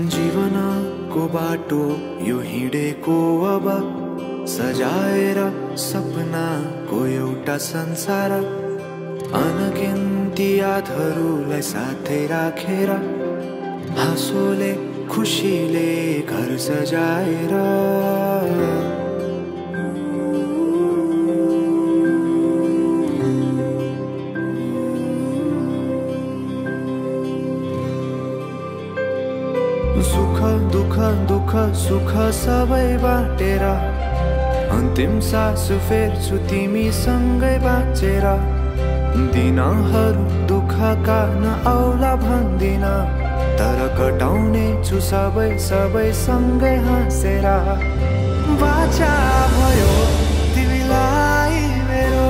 जीवनको बाटो यो हिँडेको अब सजाएर सपनाको एउटा संसार अनगिन्ती यादहरूलाई साथै राखेर हाँसोले खुसीले घर सजाएर सुख दुख दुख सुख सबै बाटेर अन्तिम सास फेर्छु तिमीसँगै बाँचेर दिनहरू दुःखका नआउला भन्दिन तर कटाउने छु सबै सबै सँगै हाँसेर बाचा भयो तिमीलाई मेरो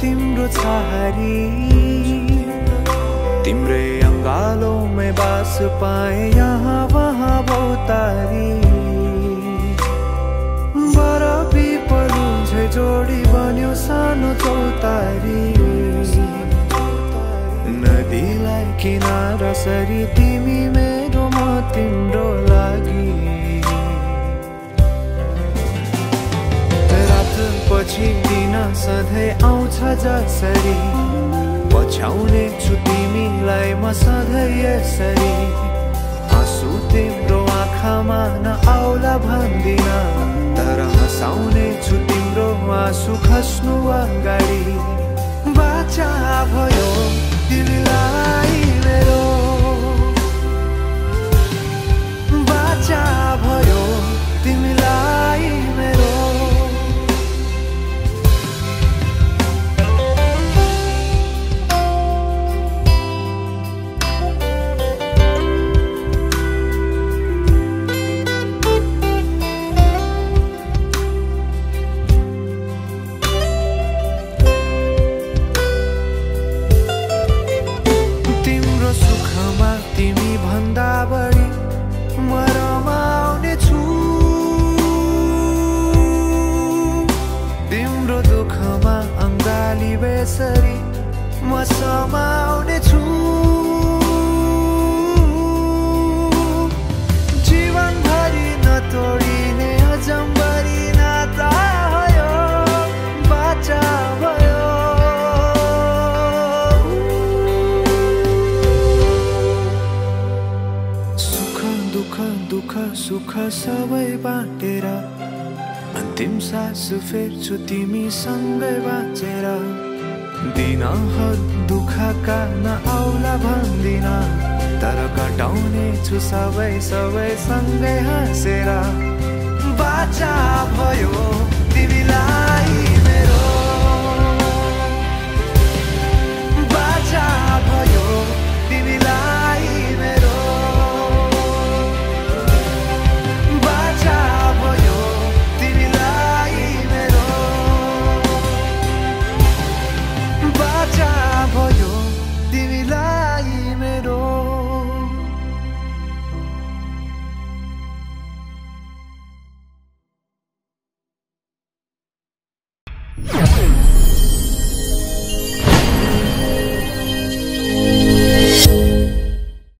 तिम्रो छहारी तिम्रै अङ्गालोमै बास पाए यहाँ वहाँ भौतारी बरफी पलु झै जोडी बन्यो सानो चौतारी नदीलाई किनारा सरी तिमी मेरो म तिम्रो लागि पछि दिन सधैँ आउँछ जसरी पछ्याउने छु तिमीलाई म सधैँ यसरी आँसु तिम्रो आँखामा नआउला भन्दिन तर हँसाउने छु तिम्रो आँसु खस्नु अगाडि बाचा भयो तिमीलाई मेरो बाचा भयो तिमीलाई मेरो बेसरी म समाउने छु जीवनभरि नतोडिने अजम्बरी नाता भयो बाचा भयो सुख दुख दुख सुख सबै बाटेर अन्तिम सास फेर्छु तिमीसँगै बाँचेर दिनहरू दुःखका नआउला भन्दिन तर कटाउने छु सबै सबै सँगै हाँसेर बाचा भयो तिमीलाई मेरो बाचा भयो तिमीलाई मेरो बाचा भयो तिमीलाई मेरो बाचा भयो तिमीलाई मेरो Yeah.